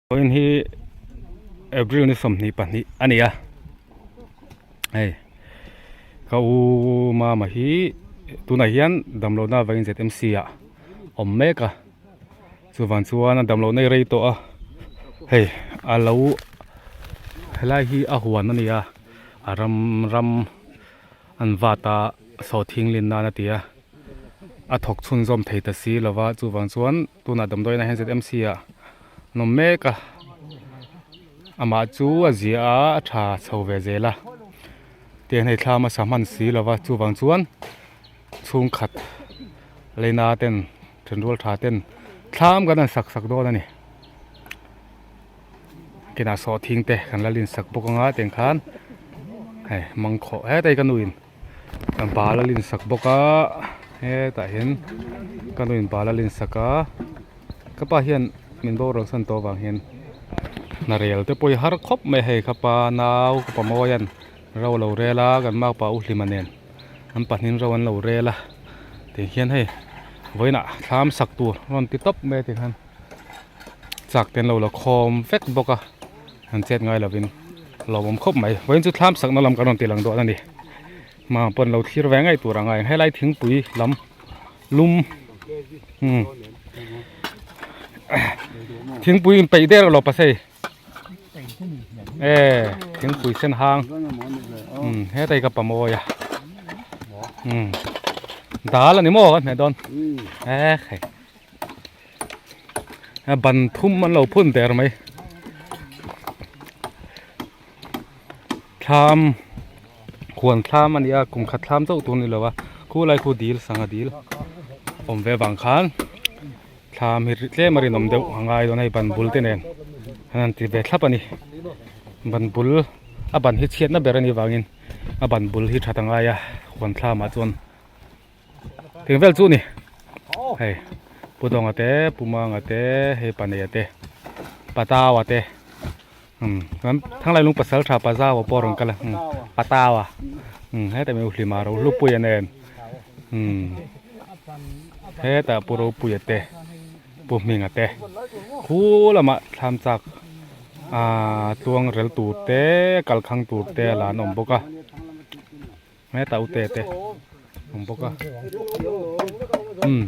Vawiin hi April ni 22 a ni a hei ka u mama hi tunah hian damlohna avangin ZMC ah awm mek a chuvang chuan a damlohna hi rei tawh a hei a lo helai hi a huan a ni a a ram ram an vat a sawhthing lin nan a ti a a thawk chhunzawm thei ta si lova chuvang chuan tunah damdawiinah hian ZMC ah an awm mek a amah chu a zia a a tha chho ve zel a tiang hei thla hmasa hman si lova chuvang chuan chhungkhat leina ten thenrual tha ten thlam kan han sak sak dawn a ni kinah sawhthing te kan la lin sak bawk anga tiang khan hei mangkhawh hetai ka nu in. Bal a lin sak bawk a hetah hian ka nu in bal a lin sak a ka pa hian min boral san tawh avang hian hna rel te pawh hi har khawp mai a hei ka pa nau ka pa mawi an ro a lo rel a kan makpa u hlima nen an pahnih in ro an lo rel a tih hian hei vawiinah thlam sak tur rawn ti tawp mai a ti khan chak te an lo la khawm vek bawk a. An chet ngai lovin lawmawm khawp mai. Vawiin chu thlam sakna lam kan rawn ti lang dawn a ni. Hma pawn lo thlir ve ngei tur a ngai. Helai thingpui lam lum umm thingpui in peih der elo pasei e thingpui sen hang umm hetai ka pamawi a umm dal a ni maw ka hmeh dawn e hei. Ban thum an lo phun der mai thlam huan thlam a ni a kum khat thlam chauh tur a ni lo a khulai khu dil sangha dil awm ve avang khan thlam hi tlem a rinawm deuh a ngai dawn a hei ban bul te nen an han ti ve thlap a ni ban bul a ban hi chhiatna ber a nih vangin a ban bul hi that a ngai a huan thlam ah chuan. Eng vel chu ni hei pu dawnga te pu manga te hei paneia te pataua te umm chuan thanglai lung pasal tha pazaua pawh a rawn kal a umm pataua umm hetah mi hlima ro hlupuia nen umm hetah pu ropuia te pu hminga te khu lamah thlam chak ahh tluang rel tur te kalkhang tur te a la an awm bawk a. Heta ute te awm bawk a umm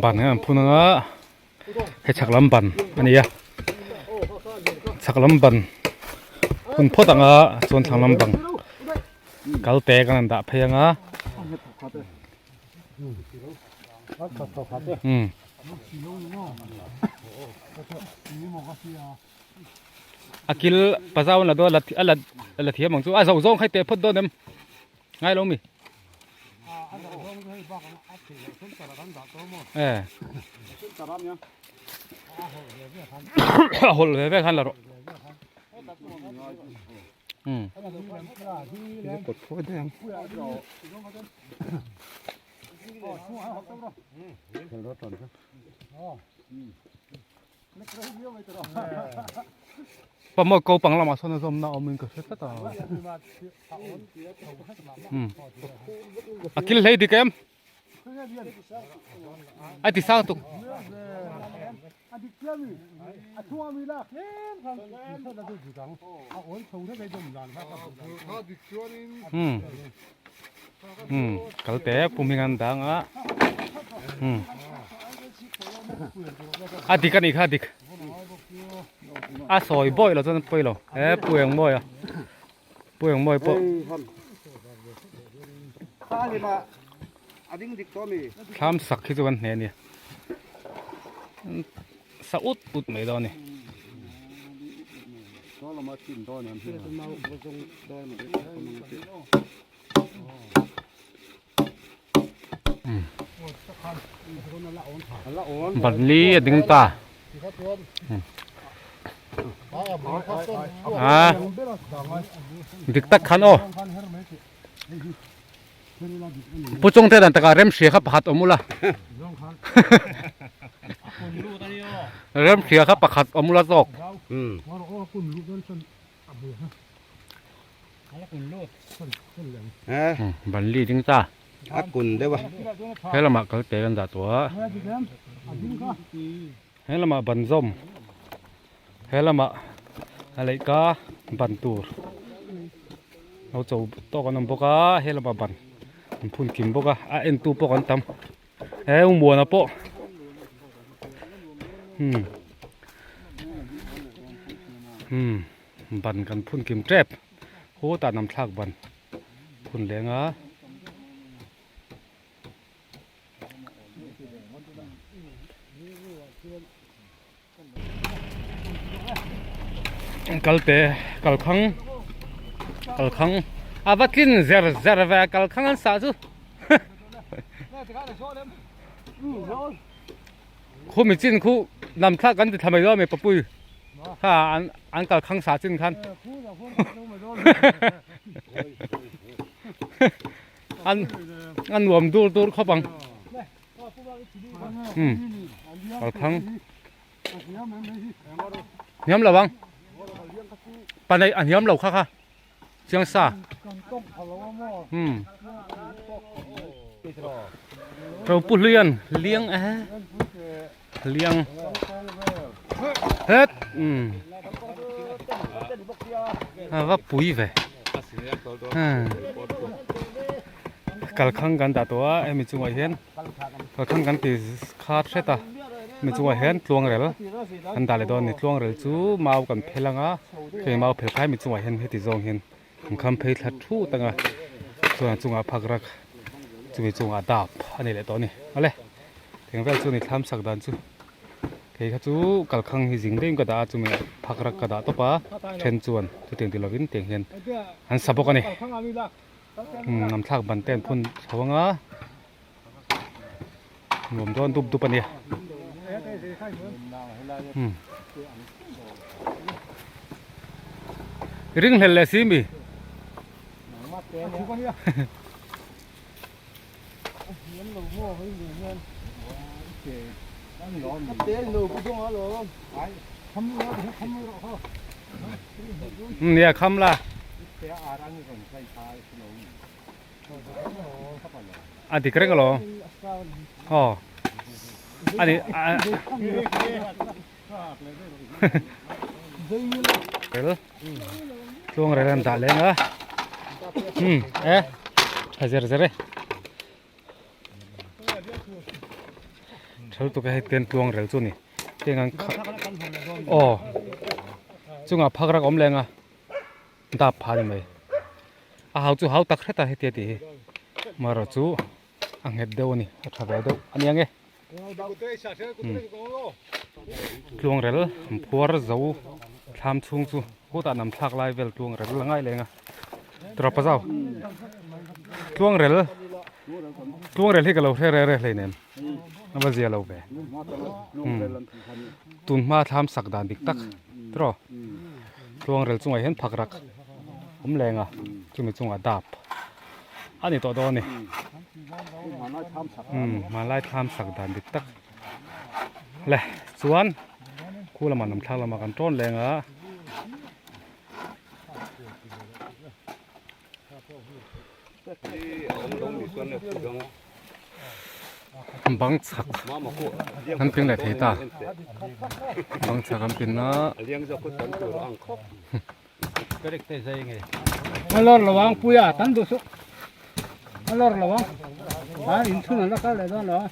ban hian an phun anga hei chhak lam ban a ni a chhak lam ban phun phawt anga chuan thlang lam bang kal te kan han dah phei anga umm. A kil pazau an la dawn a a la a la thiam ang chu a zo zawng kha i teh phawt dawn em ngai lo mi e a hawlh ve ve khan la rawh um Pamawi ko pang lamah sawn a zawmna a awmin ka hre tlat a. Um. A kil hlei dik em? A ti sang tuk. Um. Um, kal te pumhing an dang a. Um. A dik a nih kha a dik. A sawi bawi lo chuan pawi lo. He pu eng mawi a. Pu eng mawi pawh. Thlam sak hi chu kan hne a nia. Sa ut ut mai dawn a ni. Banli a ding ta a dik tak khan aw pu chung te dan takah rem hria kha pakhat awm ula rem hria kha pakhat awm ula zawk. Banli ding ta. A kun deuh a. He lamah kal te kan dah tawh a. He lamah ban zawm he lamah a leihka ban tur lo cho tawk an awm bawk a he lamah ban an phun kim bawk a a en tu pawh kan tam he u muana pawh umm umm ban kan phun kim tep khutah nam thlak ban phun leng a. Kalte kalkhang kalkhang a va tlin zer zer ve kalkhang an sah chu khumi chin khu lam thlak kan ti thla mai dawn a mi papui kha an an kalkhang sah chin khan an a nuam dur dur khawp ang umm kalkhang hniam lo ang pahnih a hniam lo kha kha chiang sa umm ropuhlian liang e liang het umm a va pui ve kalkhang kan dah tawh a hemi chungah hian kalkhang kan ti khat hret a hemi chungah hian tluang rel kan dah leh dawn a ni tluang rel chu mau kan phel ang a heng mau phel kha hemi chungah hian heti zawng hian an kham phei thla thut ang a chuan a chungah phak rak chumi chungah dap a ni leh tawh a ni awle eng vel chu ni thlam sak dan chu kei kha chu kalkhang hi zing deuhin ka dah a chumi phak rak ka dah tawp a then chuan chutiang ti lovin tiang hian an sa bawk a ni umm lam thlak ban te an phun chho ang a nuam dawn dup dup a nia umm ringhlel leh si mi. Nia kham la a dik reng alawm aw a ni a tluang rel an dah leng a umm e tha zer zer e tha lutuk e hei ten tluang rel chu a ni heng an kha aw chungah phak rak a awm leng a dap phah a ni mai a hau chu hau tak hret a heti a tih hi marawh chu a nghet deuh a ni a tha ve deuh a ni ang e. Tluang rel an phuar zo thlam chhung chu khutah nam thlak lai vel tluang rel a ngai leng a tawrh pa zau tluang rel tluang rel hi ka lo hre re re hleinem a va zia lo ve tun hma thlam sak dan dik tak tawrh tluang rel chungah hian phak rak awm leng a chumi chungah dap a ni tawh dawn a ni umm hmanlai thlam sak dan dik tak le chuan khu lamah lam thlak lamah kan tawn leng a. Bang chhak an ping leh thei ta bang chhak an pin a. A lawr lo ang puia tam duh suh a lawr lo ang a inchhung an la kal leh dawn lo a.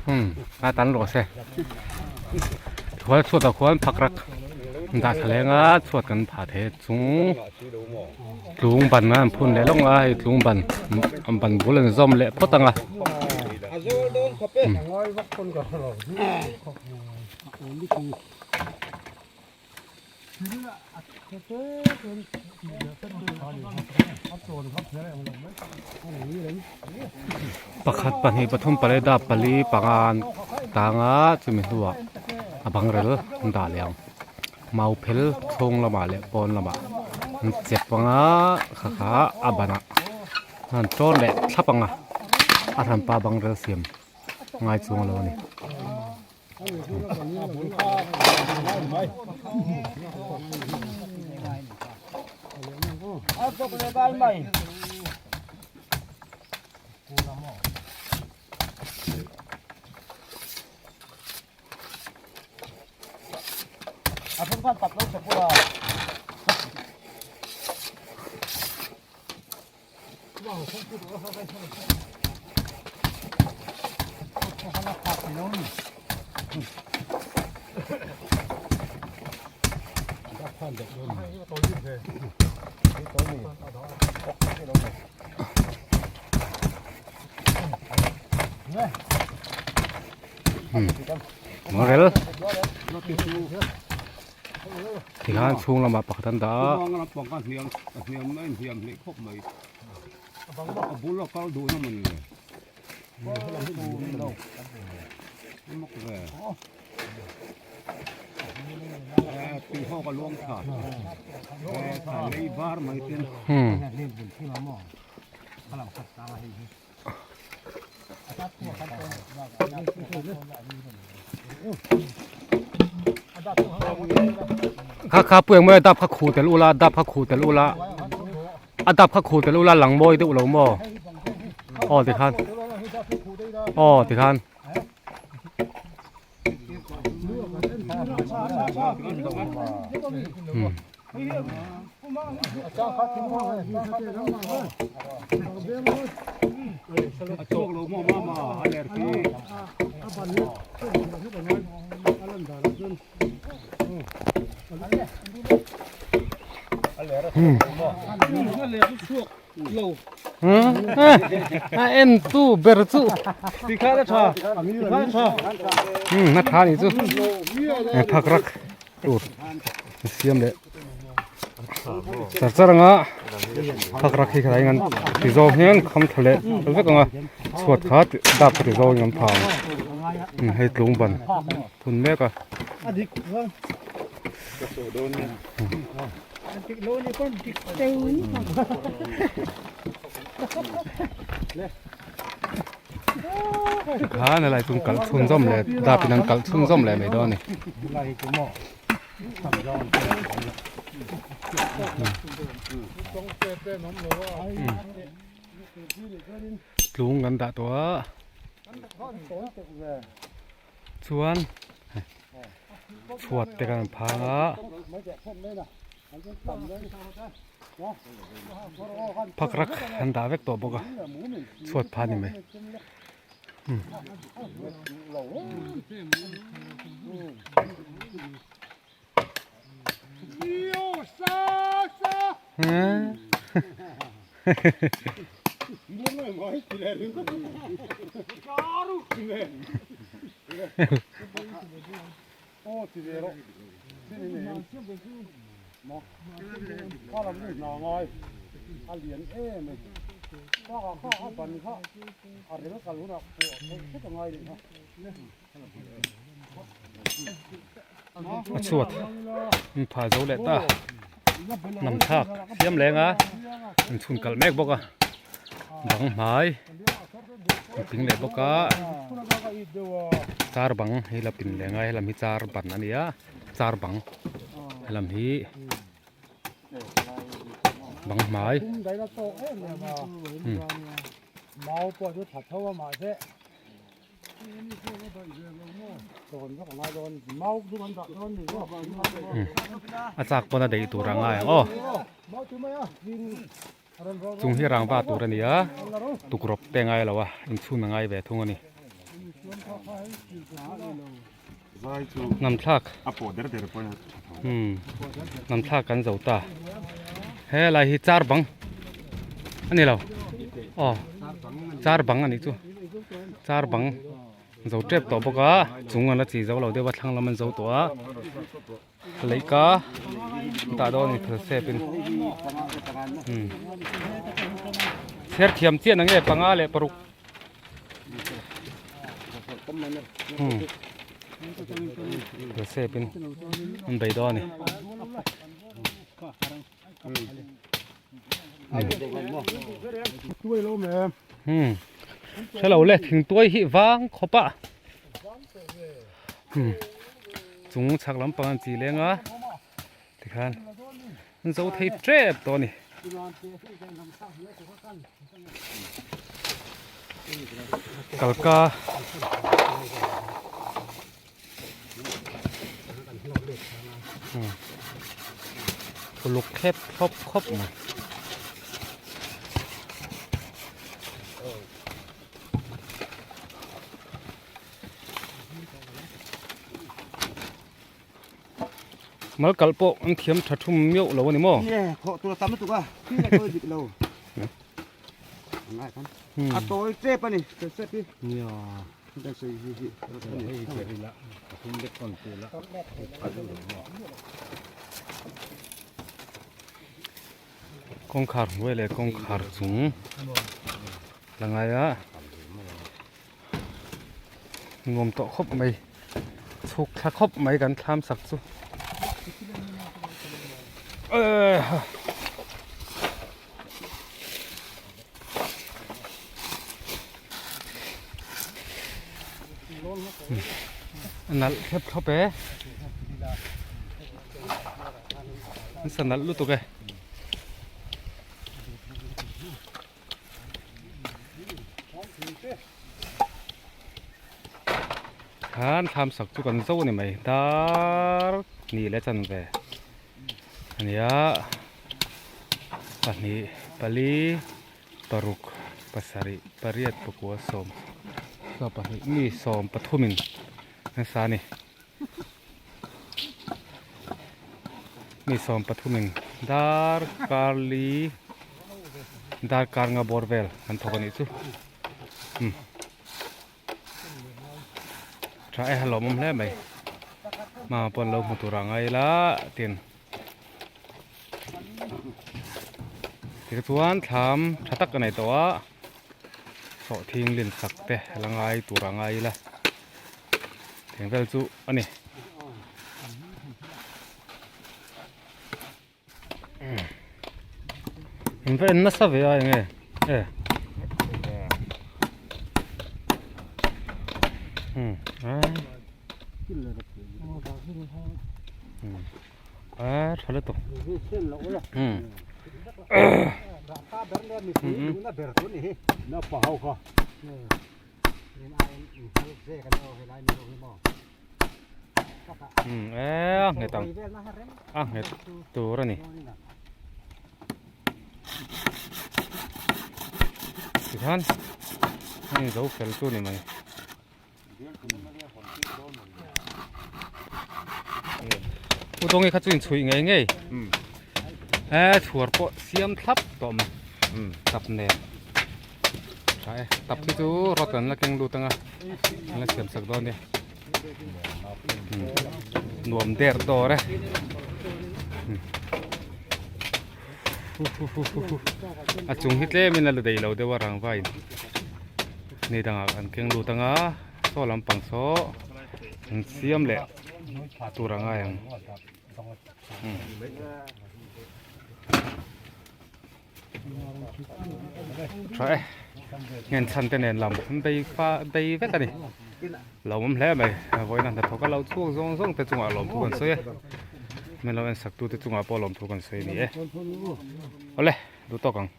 Hmm a tan rawh se khual chhuat ah khuan phak rak dah thla leng a chhuat kan phah thei chung tlung ban a an phun leh lawng a hei tlung ban ban bul an zawm leh phawt ang a. Pakhat pahnih pathum pali dap pali panga an tang a chumi hnuah a bang rel an dah leh ang mau phel chhawng lamah leh pawn lamah an chep ang a kha kha a banah an tawn leh thlap ang a a hranpa bang rel siam ngai chuang lo a ni. Marel tikhan chhung lamah pakhat an dah a. Kha kha pu engmaw dap kha khu tel ula dap kha khu tel ula a dap kha khu tel ula lang mawi deuh lo maw aw tikhan aw tikhan. A en tu ber chu a tha nih chu phak rak tur a siam leh char char anga phak rak hi khalai ngan ti zawng hian kham tha leh vek anga chhuat kha dap kha ti zawng in an phah ang hei tlung ban phun mek a. Khan helai chu kalh chhunzawm leh dap in an kalh chhunzawm leh mai dawn a ni. Tlung kan dah tawh a. Chuan chhuat te kan phang a phak rak an dah vek tawh bawk a chhuat pha ni mai. A chhuat an phah zo leh ta nam thlak siam leng a an chhun kalh mek bawk a bang hmai an ping leh bawk a char bang hei la pin leng a helam hi char ban a ni a char bang helam hi bang hmai. A chak pawn a daih tur a ngai ang aw chung hi rangva tur a ni a tukrawp te a ngai lo a inchhun a ngai ve thung a ni namthlak namthlak kan zo ta helai hi char bang a ni lo aw char bang a nih chu char bang zo tep tawh bawk a chung an la chi zo lo deuh a thlang lam an zo tawh a leihka tah dawn a ni phel sep in chhiar thiam chiah na nge panga leh paruk. Sep in an bei dawn a ni. Hrelo le thingtuai hi vang khawp a chung chhak lampang an chi leng a tikhan an zo thei tep tawh a ni. Kalka Uluk thlep thlawp khawp mai. Mal kalh pawh an thiam tha thum miauh lo a ni maw? Nge khawh tur a tam lutuk a, thil a tawi dik lo. Ngai khan. A tawi tep a ni, tawi tep hi. Nia. Kan sawi hi hi. Hei ber ila, pathum lek pawn pu la. Kawngkhar hnuai leh kawngkhar chung la ngai a. Nuam tawh khawp mai chhuk thla khawp mai kan thlam sak chu a nalh thlep thlawp e an sa nalh lutuk e. Khan thlam sak chu kan zo a ni mai dar hnih leh chanve a ni a pahnih pali paruk pasarih pariat pakua sawm pahnih mi sawm pathumin an sa a ni. Mi 13 in dar kar li dar kar nga bawr vel an thawk a nih chu umm tha e a lawmawm hle mai hma pawh an lo hmu tur ah ngai ila tin tichuan thlam tha tak a nei tawh a sawhthing lin sak te la ngai tur ah ngai ila. Thing vel chu a ni. In va en nasa ve a enge e. Hmm. A tha lutuk. Hmm. Umm e a nghet ang a nghet tur a ni tikhan a in zo fel chu a ni mai u dawngi kha chu inchhuih ngei ngei e chhuar pawh siam thlap tawh mai tap nen. Tha e, tap hi chu rod an la keng lut anga an la siam sak dawn nia. Nuam der dawr e. A chung hi tlem in a la dei lo deuh a rangva in ni dangah an keng lut anga saw lampang saw an siam leh tur a ngai ang. Tha e ngen chhan te nen lam an bei fa bei vek a ni lo awm hle mai vawiin a hnathawk a lo chhuak zawng zawng te chungah lawmthu kan sawi a min lo en sak tu te chungah pawh lawmthu kan sawi a ni e awle duh tawk ang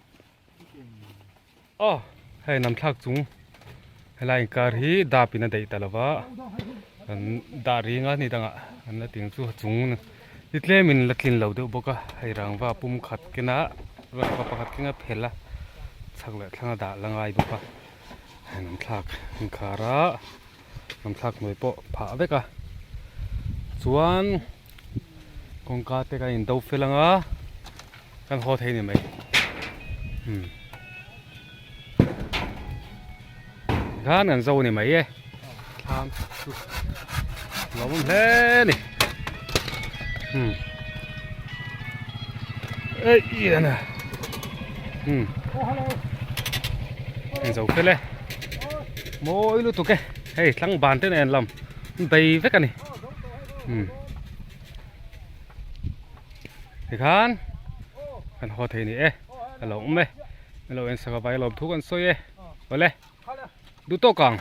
aw hei nam thlak chung helai inkar hi dap in a daih ta lova an dah ring a ni dangah an la ting chu a chung ni tlem in la tlin lo deuh bawk a hei rangva pum khat kena rangva pakhat keng a phel a chhak leh thlang a dah la ngai bawk a hei nam thlak inkar a nam thlak hnuai pawh phah vek a chuan kawngka te kan in do fel anga kan haw thei a ni mai umm tikhan kan zo a ni mai e thlam chu lo awm hle a ni umm ei ian a umm in zo fel e mawi lutuk e hei tlangban te nen lam bei vek a ni umm tikhan kan haw thei a ni e a lo awm e a lo en sak a vai lawm thu kan sawi e awle duh tawk ang.